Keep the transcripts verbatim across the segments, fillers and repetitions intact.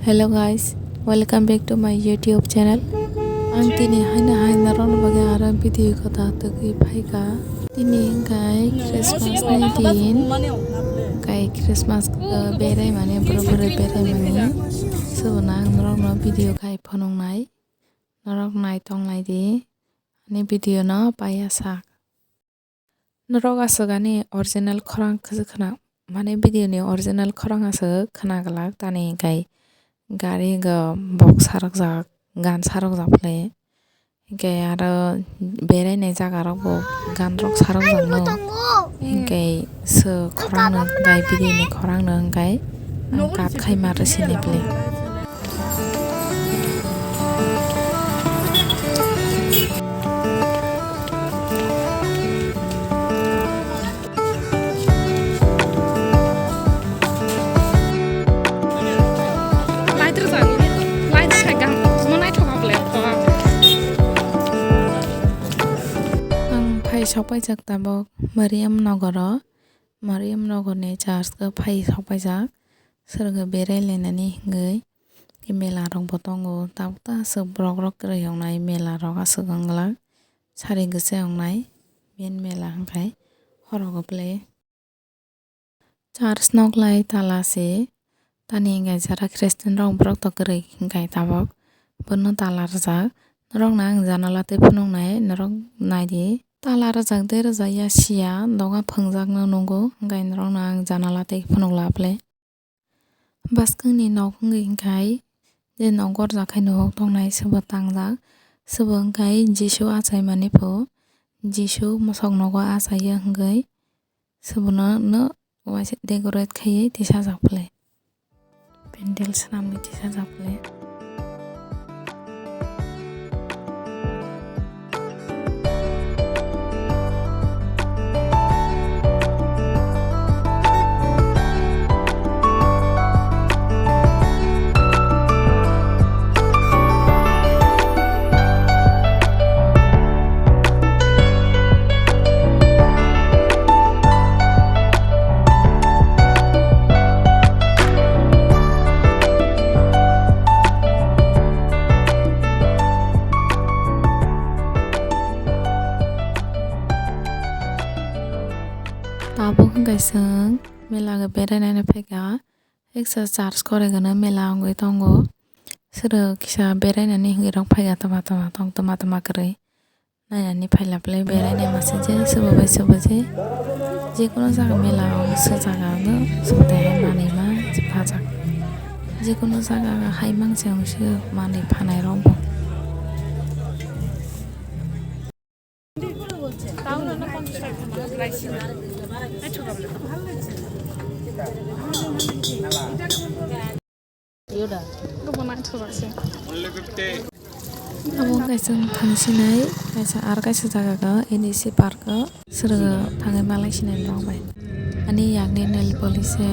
Hello guys, welcome back to my YouTube channel. Ang tini haino hai norokni bagwi aro video kwtal tugwi phaikha. Tini hwnkhe Christmas ni din, hwnkhe Christmas, uh, berai mani, borok borok berai mani. Sobo no ang norokno video khai phunuknai, norok nai tong lai di ani video no paiya sak. Norok aswk ani original khorang kwchwk khna, mane video ni original khorang aswk khna glak tani, hwnkhe gari go bok sarokjak, gan sarokjak le, hwnkhe aro berai nai jaga rok bo gan rok sarokjak no, hwnkhe swk khorang no, hwnkhe video ni khorang no, hwnkhe ang cut khai ma rwsini ble. Ang phai sokpaijak tabok Mariam Nogoro. Mariam Nogorni church o phai sokpaijak, swrwngwi berai lainani hwngwi. Mela rok bo tongo, tabuk ta aswk borok rok kwrwi wngnai, mela rok aswk wng glak, sari kwchwi wngnai, main mela hwnkhe horo kwplai. Church nok lai tala se, tani hwnkhe jara Christian rok borok to kwrwi hwnkhe tabok bono tala rwjak. Norokno ang janala tei phunuknai, norok naidi. Tala rwjak de rwjak ya siya, doga phwngjak no nukgo, hwnkhe norokno ang janala tei phunuk la phle. Bwskangni nok wngwi hwnkhe, je nok gorjak khai nuhuk tongnai, swbo tangjak, swbo hwnkhe Jisu achaimani pho, Jisu mosok nogo achaiya hwnkhe, swbono no waisa decorate khaiwi tisajak phle, pandal swnamwi tisajak phle. Tabuk hwnkhe chwng mela o berai nani phaikha. Eksa church koroi gana mela wngwi tongo. Swrwk kisa berai nani hwnwi rok phaikha, tama tama tong, tama tama kwrwi. Nainani phaila phlai berai nai masa je, swbo bai swbo je. Jekunu jaga mela o swk jaga no swk tei hai manwi ma swk phajak. Jekunu jaga hai mang se wng swk manwi phanai rok bo. Abo wngkha chwng thangsinai kaisa, aro kaisa jaga o N E C park o swrwgo thangwi malai sinai norok bai. Ani yakni nail polish se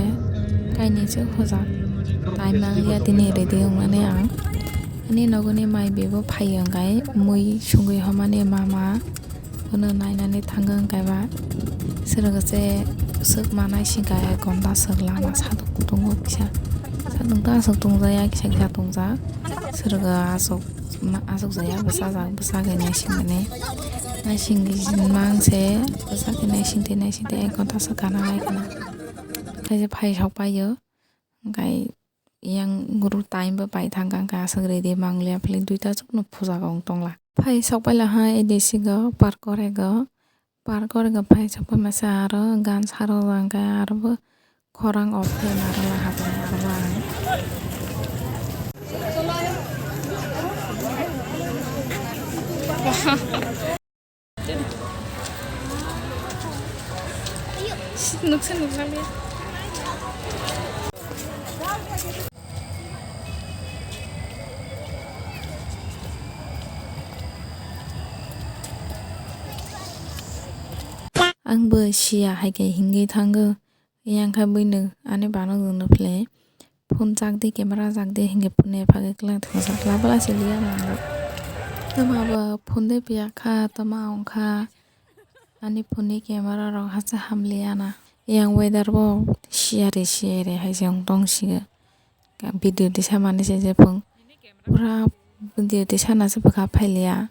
kainwi se hojak. Tai manliya tini ready wngnani ang. Ani nogoni mai bebo phaiyo hwnkhe mui sungwi homani mama. Bono nainani thango hwnkhe ba swrwgo se swk manai singkha, ek ghonta swk lama sadok tongo kisa. Sadok ta aswk tongjaya, kisa kisa tongjak. Swrwgo aswk ma-, aswk jaya bwsajak, bwsakhe naisingmani. Naisingwi mangse bwsakhe naisingtwi naisingtwi ek ghonta swk gana lai kheno. Khe phai sok paio. Hwnkhe yang guru time bo pai thangkha, hwnkhe aswk ready mangliya philwi duita chukno puja o wng tongla. Phai sok paila ha A D C go park korego, park korego phai sok pai masa aro gan saro hwnkhe aro bo khorang off khe narwkla hapla narwkla ang. Nuksa nuksa le. Ang bo siya hai khe hingwi thango. Yang kha buino ani banok jwngno phle phone chak di, camera chak di hinkhe phone ephagwi kwlwng thwngsa kwlabwla se liya nango. Tamo abo phone de piya kha, tamo wng kha. Ani phone ni camera rok haste hamliya na. Yang weather bo siyari siyari hai se wng tong sigo. Video tisa mani se jephung. Pura video tisa na se bwkha phailiya.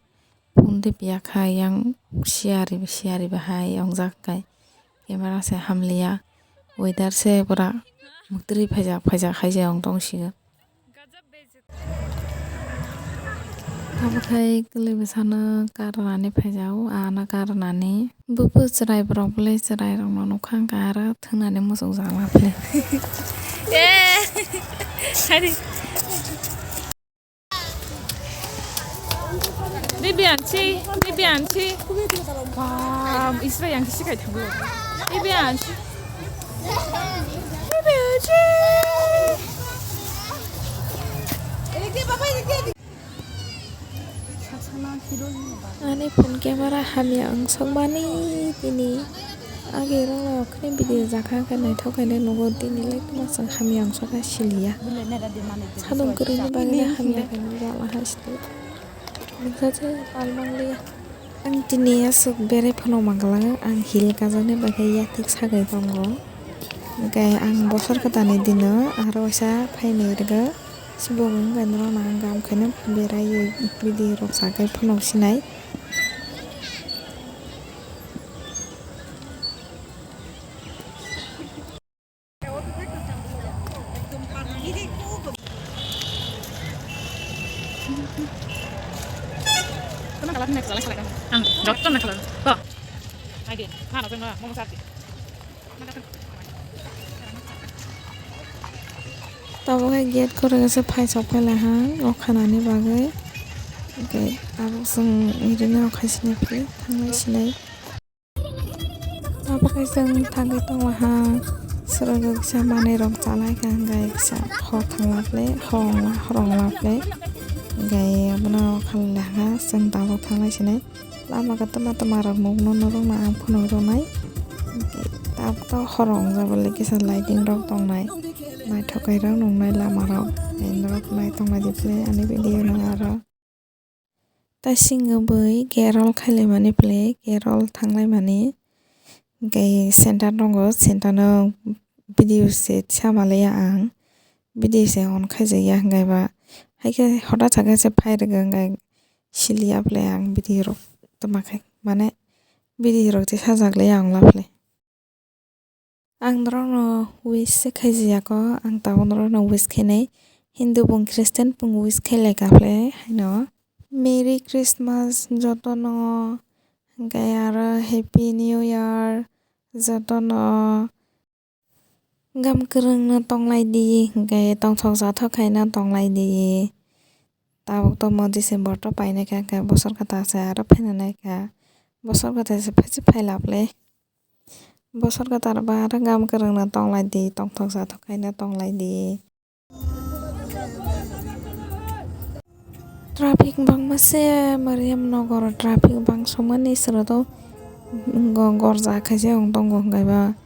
Phone tei piya kha yang siyari siyari bahai wngjak kai. Camera se hamliya. Weather se pura muktri phaijak phaijak hai se wng tong sigo. Abo khai kwlwi bwsano karnani phaijao, ano karnani. Bubu chwrai borok bwlai chwrai rokno nukha hwnkha aro thwngnani muchukjak ma phle. Bibi ansi, bibi ansi. Wah, Israel yang kisi kai thango. Bibi ansi. Ani phone camera hamya wng sokmani tini agi rwng rok khe video jakha khe naithok khe nugo tini lai tongma chwng hamya wng sokha siliya. Sadung kwrwini bagwi hamya khe nukjak laha sili. Nukjak je palmang liya. Ang tini aswk berai phano mangla ang heel kajaknai bagwi yathek sagwi tongo. Hwnkhe ang bosor kwtalni dino aro waisa phainai rwgo. Sibo wngkha norok nang gam khaino berai video rok sakai phano sinai. Ang jotto na khala. Ko. Age, ha na momo sati. Tabuk hai gate kwrwi se phai sok phai lai ha o khanani bagwi. Hwnkhe tabuk chwng irwino khai sinai phai thanglai sinai. Tabuk hai chwng thangwi tongo ha. Swrwngwi kisa manwi rok chalai kha hwnkhe kisa hor thangla phle hor ongla hor ongla phle. Hwnkhe abono khalai lai ha chwng tabuk thanglai sinai. Lama khe twma twma rok nukno norokno ang phunuk rwnai. Tabuk to hor wngjak bole kisa lighting rok tongnai. Naithok khe rok nuknai lama rok. Norok nai tongna di phle ani video no aro. Tasing bwi carol khailai mani phle carol thanglai mani. Hwnkhe center tongo, center no video se sama le ya ang. Video se on khaijak ya hwnkhe ba. Hai khe hota sakhe se phai rwgwi hwnkhe siliya phle ang video rok twma khe mane video rok se sajak le ya wngla phle. Ang norokno wish se khaijak ya ko, ang tabuk norokno wish khainai. Hindu bung Christian bung wish khailai kha phle haino. Merry Christmas jotono, hwnkhe aro Happy New Year jotono. Gam kwrwngno tonglai di, hwnkhe tongthok jathok khaino tonglai di. Tabuk tongmo December to painai kha, hwnkhe bosor kwtal se aro phainai kha. Bosor kwtal se phai phai laphle. Bosor kwtal ba aro gam kwrwngno tonglai di, tongthok jathok khaino tonglai di. Traffic bangma se Mariam Nogor traffic bangsomani sero to go-, gorja khaise wng tongo hwnkhe ba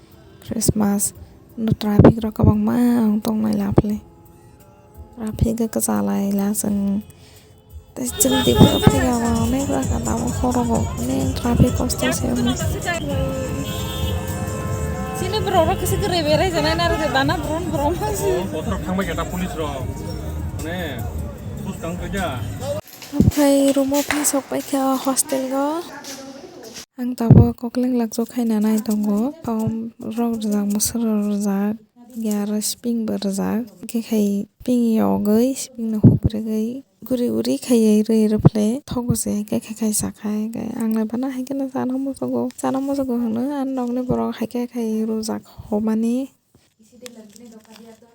Christmas no traffic rok kwbangma wng tongnai laphle. Traffic khe kwchalai la chwng. Tei chwng Tripura phaiya ba onek jaga tabuk horogo onek traffic kosto se omo. Chini borok rok kisa kwrwi berai janai naro de bana bron bron ma si. Bothorok thangbai khe ta police rok. Mane buskang khaja. Ophai room o phai sok pai kha hostel o. Ang tabuk kokleng lakchok khaina nai tongo. Pom rok rwjak, mwswrwng rwjak. Hwnkhe aro siping bo rwjak, hwnkhe khai siping yogwi siping no huprwgwi guri guri khaiwi rwi rwphle thogo se hwnkhe khai khai sakha hwnkhe ang lai bana hwnkhe no chana muchungo chana muchungo hwnwi ani nokni borok haikhe khai rwjak homani.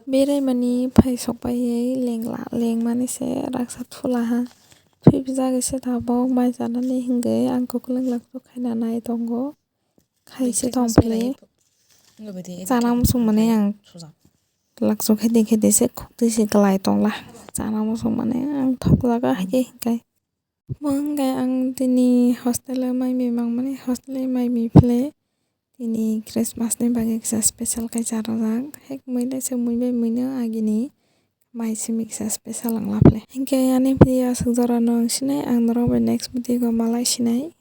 Berai mani phai sok paiwi lengla lengmani se raksa thulaha thwibijagwi se tabuk mai chanani hwnkhe ang kwklwng lakchok khaina nai tongo. Khai se tong phle. Chana muchung mani ang lakchok khe de khe de se khuk twi se kwlai tongla. Chana muchung mani ang thok jaga hai khe hwnkhe. Mo hwnkhe ang tini hostel o mai mi mangmani hostel o mai mi phle. Tini Christmas ni bagwi kisa special khe cha rwjak. Hek mui le se mui bai mui no agini. Mai simi kisa special wng laphle. Hinkhe ani video aswk jora no wng sinai, ang norok bai next video o malai sinai.